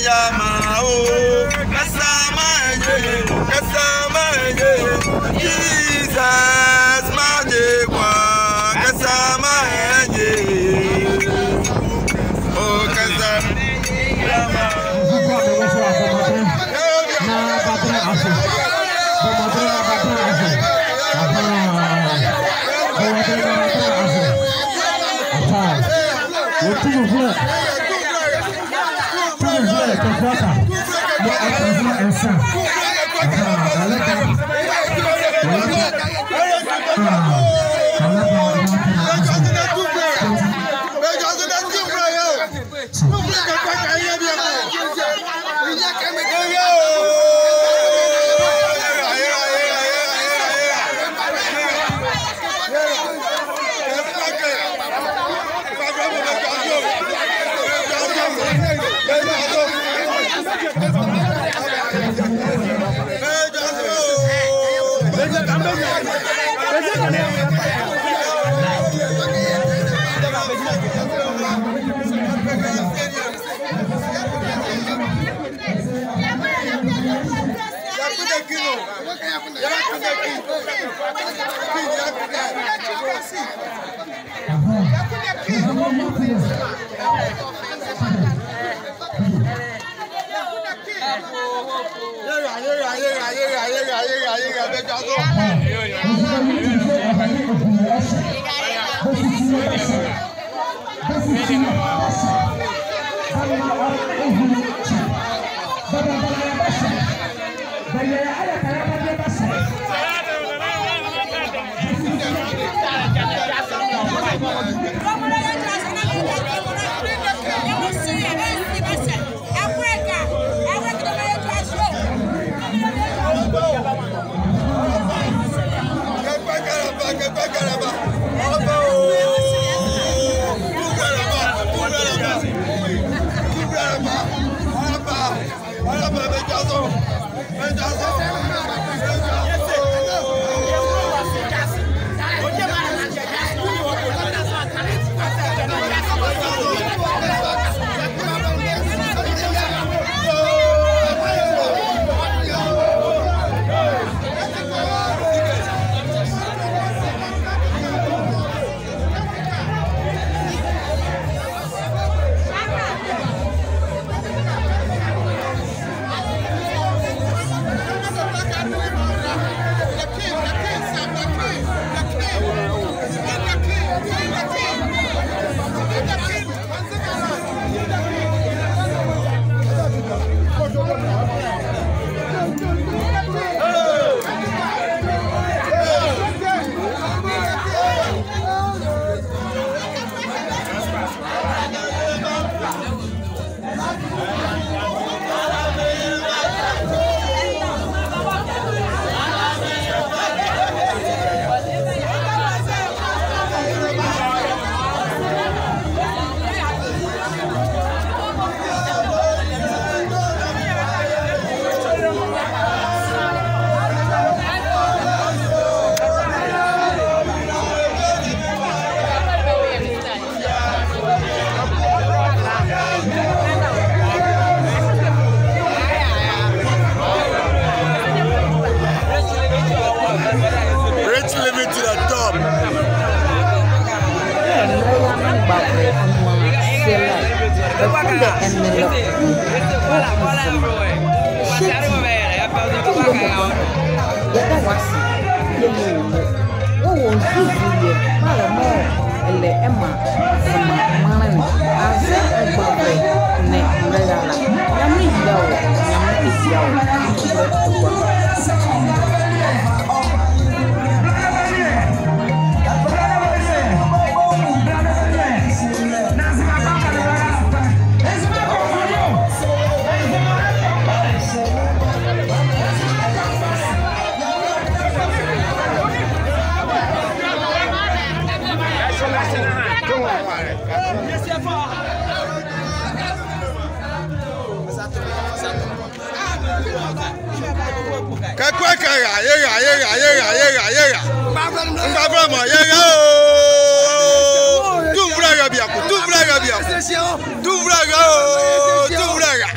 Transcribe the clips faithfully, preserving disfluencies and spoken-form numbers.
Yama o, kasama ye, kasama ye, Jesus, manye kwa, kasama ye. O, kasama. Rich living to the top. Yɛda wo ase, yɛyɛ wo mu. Wowɔ nsuhuu yɛ, palɛ mɔɔ ɛlɛ ɛmaa Nzema maanle ne. Aze mgbɔlɔhɔ ne mraalɛ la. Nyamenle nhyia wɔ, Nyamenle nhyia wɔ. Nhyia wɔ. Kɛkɛ kɛra, yɛra, yɛra, yɛra, yɛra. Mgbavlɛma, yɛra oo. Tumivolɛ ɛra bieko, tumivolɛ ɛra bieko. Tumivolɛ ɛra oo, tumivolɛ ɛra.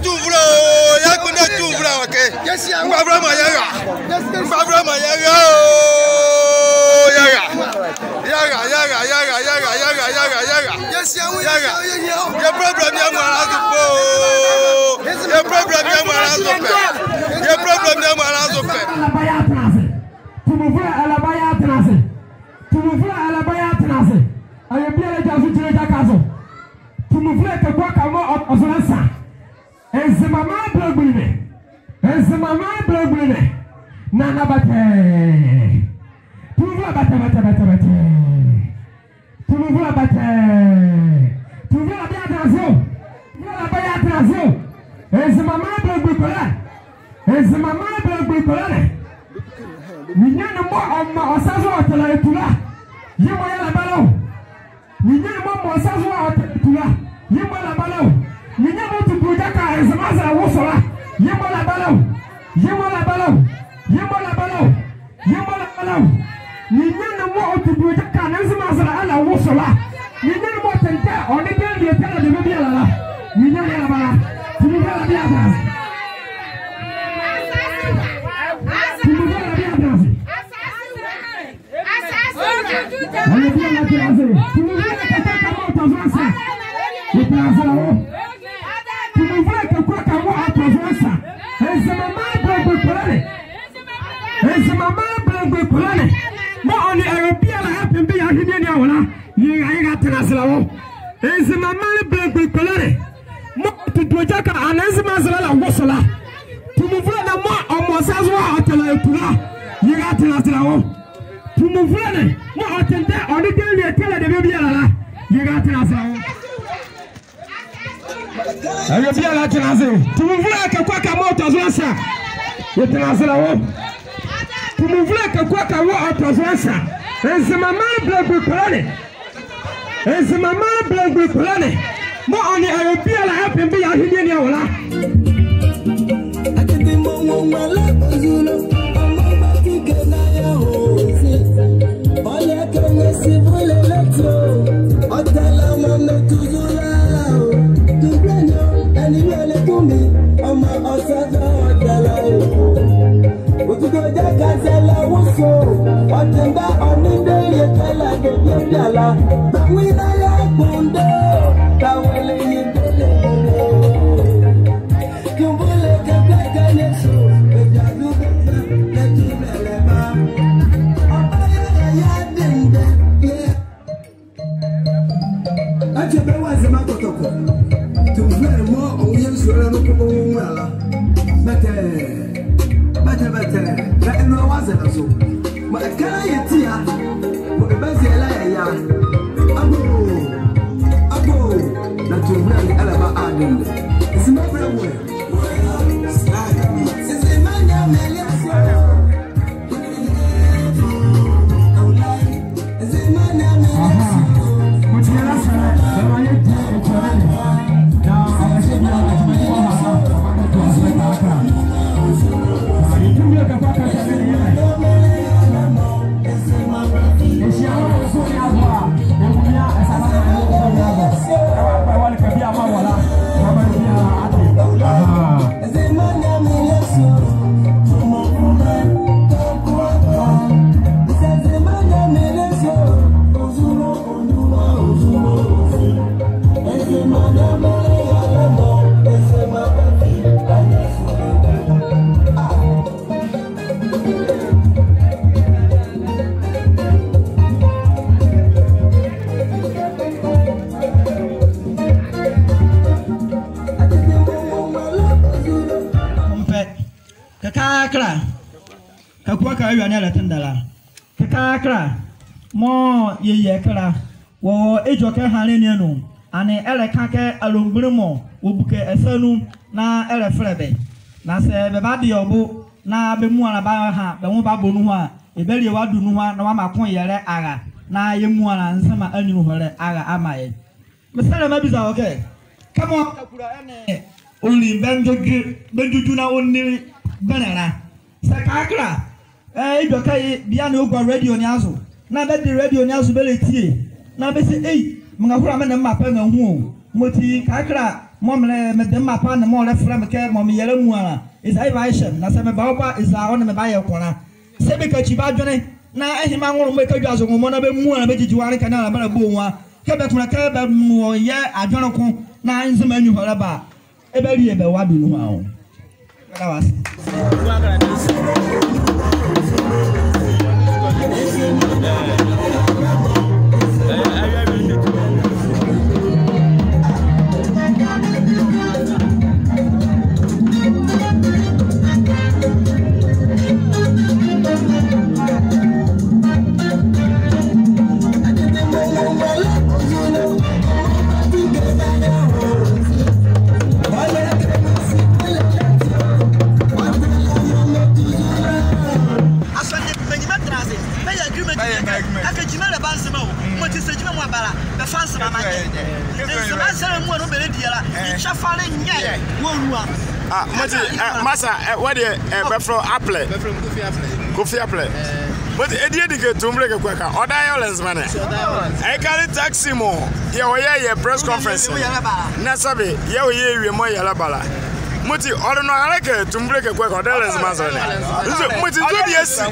Tuvolɛ o, yɛkpondɛ tuvolɛ, okay. Mgbavolɛ mɔ yɛra. Mgbavolɛ mɔ yɛra o, yɛra. Yɛra, yɛra, yɛra. Yɛra. Yɛ problem yɛ mɔ ala zo pɛ o. Yɛ problem yɛ mɔ ala zo pɛ. Yɛ problem yɛ mɔ ala zo pɛ. Tumivolɛ ɛlɛba yɛtɛnla ase. Tumivolɛ ɛlɛba yɛtɛnla ase. Ɛyɛ biala ɛgya zo gyinla gyakɛ zo. Tumivolɛ kɛkua kɛ mɔɔ ɔ-, ɔzo nsa. Nzema maanle belemgbunli ne. Nzema maanle belemgbunli ne. Nana bɛtɛ. Tumivolɛ bɛtɛ, bɛtɛ, bɛtɛ, bɛtɛ. Tumivolɛ bɛtɛ. Tumivolɛ bie yɛtɛnla zo. Tumivolɛ bie yɛtɛnla zo. Nzema maanle belemgbunli kpole. Nzema maanle belemgbunli kpole ne. Ninyɛne mɔɔ ɔmaa ɔ sa zo ɔtɛla etu la. Yemɔ yɛlɛba la o. Ninyɛne mɔɔ ɔmaa ɔ sa zo ɔtɛla etu la. Yemɔ yɛlɛba la o. Ninyɛne mɔɔ tudu ɔ gyakɛ a Nzema azɛlɛ ɛwoso la. Yemɔ yɛlɛba la o. Yemɔ yɛlɛba la o. Yemɔ yɛlɛba la o. Yemɔ yɛlɛba la o. Ninyɛne mɔɔ ɔtudu ɔ gyakɛ a ne Nzema azɛlɛ ɛlɛwoso la. Ninyɛne mɔɔ ɔtendɛ ɔ ne dɛnlie kɛlɛ debie biala la. Ninyɛne yɛlɛba la. Tumivolɛ bie yɛtɛnla ase. Tumivolɛ bie yɛtɛnla ase. Ɛlɛba yɛtɛnla ase. Tumivolɛ kɛkua kɛ mɔɔ ɔtɔ zo nsa. Yɛtɛnla ase la o. Tumivolɛ kɛkua kɛ mɔɔ ɔtɔ zo nsa. Nzema maanle belemgbunli kpole ne. Nzema maanle belemgbunli kpole ne. Mɔɔ ɔ nee awie biala ɛpem bie yɛ ahenli ne anwo la. Yɛra, yɛra tɛnla ase la o. Nzema maanle belemgbunli kpole ne. Mɔɔ ɔtudu ɔ gyakɛ a ne Nzema azɛlɛ ɛlɛwoso la. Tumivolɛ ne mɔɔ ɔmaa ɔ sa zo ɔtɛla etu la. Yɛra tɛnla ase la o. Tumivolɛ ne mɔɔ ɔtendɛ ɔ ne dɛnlie kɛlɛ debie biala la. Yɛra tɛnla ase la o. Awie biala tɛnla ase. Tumivolɛ kɛkua kɛ mɔɔ ɔtɔ zo nsa. Yɛtɛnla ase la o. Tumivolɛ kɛkua kɛ mɔɔ ɔtɔ zo nsa. Nzema maanle belemgbunli kpole ne. Nzema maanle belemgbunli kpole ne. Mɔɔ ɔ nee awie biala ɛpem bie yɛ ahenli ne anwo la. Otudu ɔ gyakɛ azɛlɛ ɛwoso, ɔtendɛ ɔ ne dɛnlie kɛlɛ debie biala. Bawina yɛ kpondɛ, bawele ye dele. Tumivolɛ kɛkua kɛ ne zo, ɛgya zo bɛtɛ, kɛ tumivolɛ ɛlɛba. Ɔbayɛ yɛ dendɛ, yɛ. Akyɛ bɛ wɔ Nzema Kɔtɔkɔ. Tumivolɛ ne mɔɔ ɔwo yɛ nsulo la mɔɔ kɔbɔ wɔ nwunla la. Bɛtɛ, bɛtɛ, bɛtɛ. Na ɛnɛ wɔ azɛlɛ zo. Mɔɔ ɛkala yɛ ti a. Mɔɔ ɛbazie la yɛ ya. Agbo, agbo. Na tumivolɛ ne ɛlɛba a dendɛ. Nzema bɛlɛwolɛ. Mpɛ. Kɛkala. Kɛkala kɛkala. Mɔɔ yɛyɛ kɛkala. Wɔ edwɛkɛ ɛhanlɛ ne anu. Ɛnee ɛlɛka kɛ alɔngbunli mɔ wɔbuke ɛ sa nu na ɛlɛfɛlɛ bɛ. Na sɛ bɛbade ɔ bo na bɛ muala bɛha bɛ nwo bɛbɔ nuhua a, ɛbalie wɔado nuhua na wɔamaa koyɛlɛ ara. Na yɛmuala Nzema anyuhɔlɛ ara amaa yɛ. Mesɛlɛ mebiza wɔ kɛ, kɛmɔ Kakula ɛnee Onli bɛndwudwu, bɛndwudwu na ɔnli bɛnlɛ la. Sɛ kɛkala, eh, edwɛkɛ ye, bianɛ ɔgua radio ne azo. Na bɛde radio ne azo bɛlɛtie. Na bɛse, ei, menga hola me nee me mma pa ɛnga hu o. Yemɔti kɛkala, Mɔɔ melɛ, mede me mapa ne mɔɔ ɔlɛfɛlɛ me kɛ mɔɔ meyɛ la muala, eza ɛva ɛhye me, na sɛ meba ɔ bo a eza ɔ nee me bayɛ ko la. Saa bɛkakyi bɛ adwenle, na ɛhye mɔɔ anwonle mɔɔ ɛkadwu azo nwo mɔ na bɛmuala bɛgyigyi wɔ anleka ne ala bɛlɛbɔ ɔ nwo a, kɛ bɛkulo kɛ bɛnwo yɛ adwenle ko, na Nzema anu hɔlɛ ba a, ɛbalie bɛ wɔ ado nuhua o. Meda wɔ ase. Asɔne bɛnyima tɛnla ase, bɛyɛ agreement, bɛyɛ agreement. Kɛ gyima ɛlɛba Nzema o, mɔti sɛ gyima mɔɔ aba la, bɛfa Nzema manyɛ. Nzema azɛlɛ ne muala bɛlɛdie la, ɛkyɛ fale nyɛ wɔ nwo a. Ah, mɔti, eh, masa, eh, wɔ deɛ, eh, bɛfɛlɛ Aplɛ. Bɛfɛlɛ Kofi Aplɛ. Kofi Aplɛ. Mɔti, ɛdeɛ di kɛ Tumbile Kekuaka, ɔdaye ɔlɛ Nzema ne. Ɛkale taxi mɔɔ yɛhɔ yɛyɛ press conference. Na sɛbe, yɛhɔ yɛwie mɔɔ yɛlɛba la. Mɔti, ɔle nɔhalɛ kɛ Tumbile Kekuaka, ɔdaye ɔlɛ Nzema azɛlɛ ne. Nzo, mɔti nzo bie si.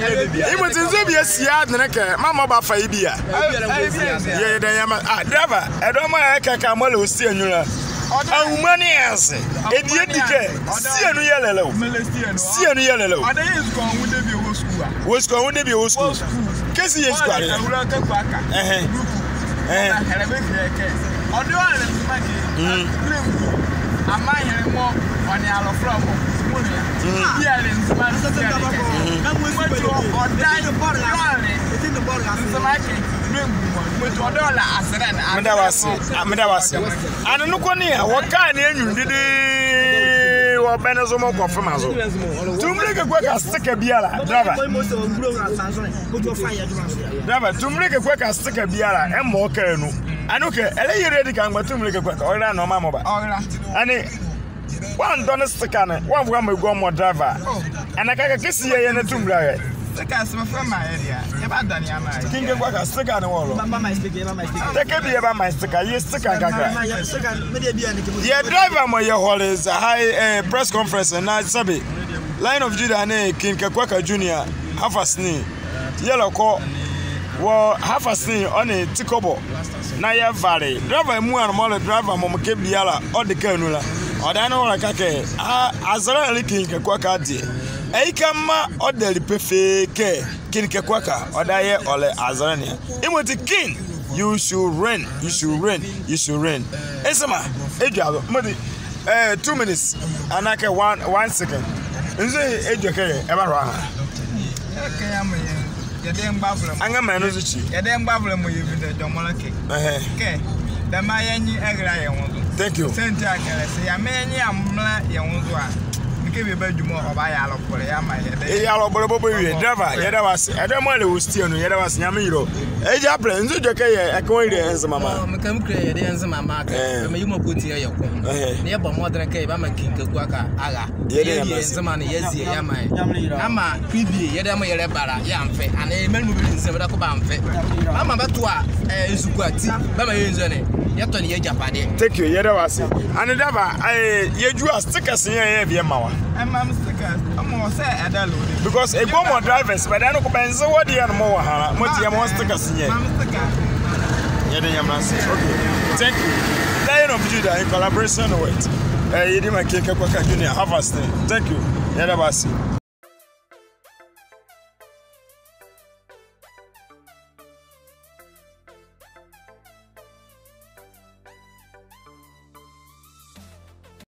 Mɔti nzo bie si a, adenle kɛ, maa mɔɔ bafa ye bie a. Yɛdayɛ nyɛma, ah, driver, ɛdawɔ mɔɔ ɛkɛ kɛ mɔɔ ɛlɛwɔ steering nu la. Ahuma ne ase. Ɛdeɛ di kɛ, steering nu yɛlɛ la o. Steering nu yɛlɛ la o. Wɔ sukuu a, wɔ debie wɔ sukuu. Kɛzi yɛ sukuu a. Ɛhɛ. Ɛhɛ. Meda wɔ ase. Ah, meda wɔ ase. Ɛnee noko ne a, wɔka ne anyunlu dede wɔ bɛ ne zo mɔɔ kɔfɛm azo. Tumbile Kekuaka sticker biala, driver. Driver, Tumbile Kekuaka sticker biala, ɛmɔ ɔka anu. Ɛnee kɛ, ɛlɛyɛ ready kɛmgba Tumbile Kekuaka, ɔyɛla na ɔmaa mɔɔ ba. Ɛnee, wɔandɔne sticker ne, wɔanvoa mɔɔ ɛgu ɔmɔ driver. Ɛnee kɛkɛ kɛzi yɛyɛ ne Tumbile a. Sticker sɛ mefɛlɛ maa yɛ deɛ a, yɛbadɔne yɛamaa yɛ. King Kekuaka, sticker ne wɔ lɔ. Tɛ kɛ bie yɛbamaa sticker, ye sticker kakra. Yɛ driver mɔɔ yɛhɔle zɛhae, eh, press conference na sɛbe Lion of Judah nee King Kekuaka Junior, Half Assene, yɛlɛkɔ wɔ Half Assene ɔ nee Tikɔbɔ. Na yɛvale driver muala mɔɔ le driver mɔɔ mekɛ biala ɔde ka anu la. Ɔdaye ne ɔlɛka kɛ, ah, azɛlɛ ne le King Kekuaka deɛ. Ɛyi kɛmaa ɔdɛle pefee kɛ King Kekuaka, ɔdaye ɔlɛ azɛlɛ ne a. Yemɔti King, you should reign, you should reign, you should reign. Nzema, edwɛkɛ zo, mɔti, eh, two minutes, anaa kɛ one, one second. Nzo edwɛkɛ yɛ, ɛbahɔ ahan. Yɛdayɛ mgbavolɛ mɔ. Anrɛɛ mra ne zo ekyi. Yɛdayɛ mgbavolɛ mɔ yɛvi dɛ dɔmɔlɛ kɛ. Ɛhɛ. Kɛ, dɛmaa yɛ nye ɛrɛla yɛ nwo zo. Thank you. Sɛnti a kɛ lɛ, sɛ yɛmaa yɛ nye yɛmrala yɛ nwo zo a, neke bie bɛ adwuma ɔ, ɔbayɛ alɔbɔlɛ yɛamaa yɛ dɛ. Ɛyɛ alɔbɔlɛ bɔbɔ wie, driver, yɛda wɔ ase. Ɛdawɔ mɔɔ ɛlɛwɔ steering nu, yɛda wɔ ase, Nyamenle yira ɔ. Eza Aplɛ, nzo edwɛkɛ yɛ, ɛkɛ wɔyila yɛ Nzema maa. Ɔ, mekɛ me kura yɛdayɛ Nzema maa kɛ. Ɛɛ. Mɛyɛ mɔɔ kɔti yɛ yɛ ko. Ɛhɛ. Na yɛbɔ mɔdenle kɛ yɛbamaa King Kekuaka ara. Yɛdayɛ Nzema ne yɛzie yɛamaa yɛ. Ama bie yɛdayɛ mɔɔ yɛlɛba la yɛamfɛ. Anrɛɛ menli mɔɔ bɛli nzem bɛdabɛ kɛ bɛamfɛ. Ama bɛtoa, eh, ezukoa ati. Bɛmaa yɛ nzɔne. Yɛtɔne yɛ agyapadeɛ. Thank you, yɛda wɔ ase. Ɛnee driver, eh, yɛdwu a stickers nyɛ yɛvi yɛmaa wɔ a. Ɛmaa me stickers. Ɔmɔ sɛ ɛda load. Because ɛgu ɔmɔ drivers, but ɛnee noko bɛnze wɔ deɛ ne mɔɔ wɔ ha la. Mɔti yɛmaa wɔ stickers nyɛ. Ɛmaa me stickers. Yɛda Nyamenle ase. Okay. Thank you. Lion of Judah in collaboration with, eh, yɛ diema King Kekuaka Junior, Half Assene. Thank you. Yɛda wɔ ase.